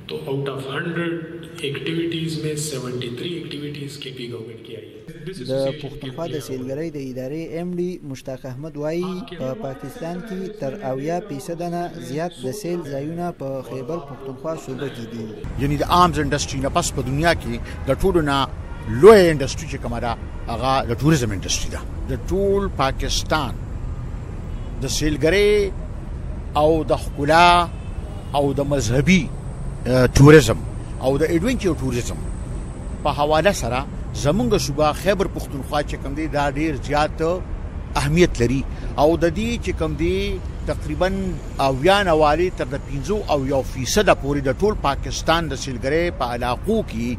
तो out of 100 activities में 73 एक्टिविटीज के पी गवर्नमेंट की आई है। د پښتونخوا د سیلګرۍ د ادارې ایم ډي مشتاق احمد وایي، په پاکستان کې تر 70% نه زیات د سیل ځایونه په خیبر پښتونخوا صوبه کې دي. یعنی د آرمز انډستری نه پس په دنیا کې د ټولو نه لویه انډستری چې کومه ده، هغه د ټوریزم انډستری ده. د ټول پاکستان د سیلګرۍ او د ښکلا او د مذهبي ټوریزم او د ایډونچر ټوریزم په حواله سره زمونږ صوبه خیبر پښتونخوا چې کوم دی، دا ډیر زیات اهمیت لري. او د دې چې کوم دی، تقریبا 70 نه والې تر د 75% پورې د ټول پاکستان د سیلګرۍ په علاقو کې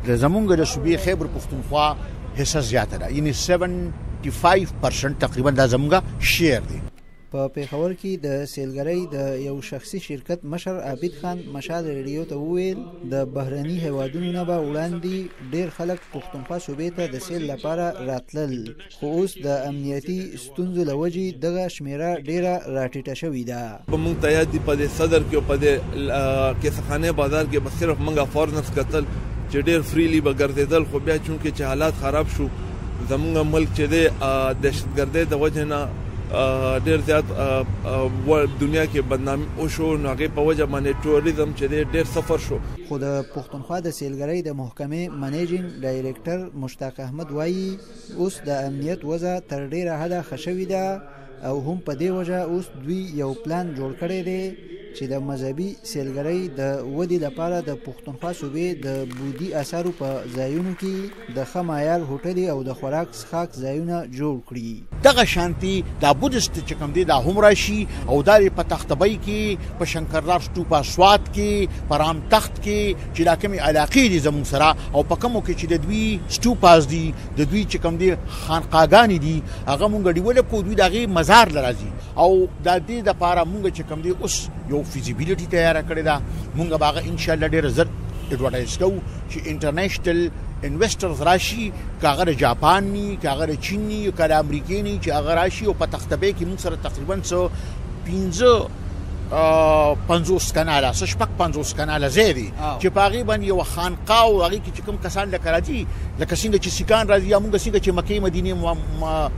د زمونږ د صوبې خیبر پښتونخوا حصه زیاته ده، یعنی 75% تقریبا دا زمونږ شیر دی. په پېښور کې د سیلګرۍ د یو شخصي شرکت مشر عابد خان مشال ریډیو ته وویل، د بهرني هیوادونو نه به وړاندې ډیر خلک پښتونخوا صوبې ته د سیل لپاره راتلل، خو اوس د امنیتي ستونزو له وجې دغه شمیره ډیره راټیټه شوې ده. په مونږ ته یاد دي، په دې صدر کې او په دې کیسخانه بازار کې به صرف مونږه فارنرز کتل چې ډیر فریلی به ګرځېدل. خو بیا چونکې چې حالات خراب شو، زمونږ ملک چې دی دهشتګردۍ د وجې نه ډیر زیات دنیا کې بدنام وشو، نو هغې په وجه باندې ټوریزم چې دی ډیر سفر شو. خو د پښتونخوا د سیلګرۍ د محکمې منیجینګ ډایریکټر مشتاق احمد وایي، اوس د امنیت وضع تر ډیره حده ښه شوې ده او هم په دې وجه اوس دوی یو پلان جوړ کړی دی چې د مذهبي سیلګرۍ د ودې لپاره د پښتونخوا صوبې د بودي اثارو په ځایونو کې د ښه معیار هوټلې او د خوراک څښاک ځایونه جوړ کړي. دغه شانتي دا بودست چې کوم دی، دا هم راشي او دا په تختبۍ کې، په شنکردار سټوپا سوات کې، په رام تخت کې چې دا کومې علاقې دي زموږ سره او په کومو کې چې د دوی سټوپاز دي، د دوی چې کوم دي خانقاګانې دي، هغه مونږ ډیولپ کو، دوی د هغې مزار له راځي. او د دې دپاره مونږ چې کوم دی اوس یو فیزیبিলিټي تیاره کړې ده. مونږ به هغه ان شاء الله ډېر زر ایډورټایز کوو چې انټرنیشنل انویسټرز راشي، که هغه د جاپان ني، که هغه د چین ني، که د امریکې ني، چې هغه راشي. او په تختبې کې موږ سره تقریبا څه 55 کناله، څه 56 کناله ځای دی چې په هغې باندې یوه خانقاه او هغې کې چې کوم کسان لکه راځي، لکه څنګه چې سیکان راځي یا موږ څنګه چې مکې مدینې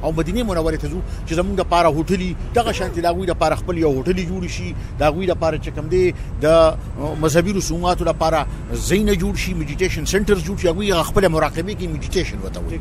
او مدینې منورې ته ځو چې زموږ دپاره هوټلي، دغه شانتې د هغوی دپاره خپل یو هوټلي جوړ شي، د هغوی دپاره چې کوم دی د مذهبي رسوماتو لپاره ځایونه جوړ شي، میډیټیشن سنټرز جوړ شي، هغوی هغه خپله مراقبې کې میډیټیشن ورته وایي.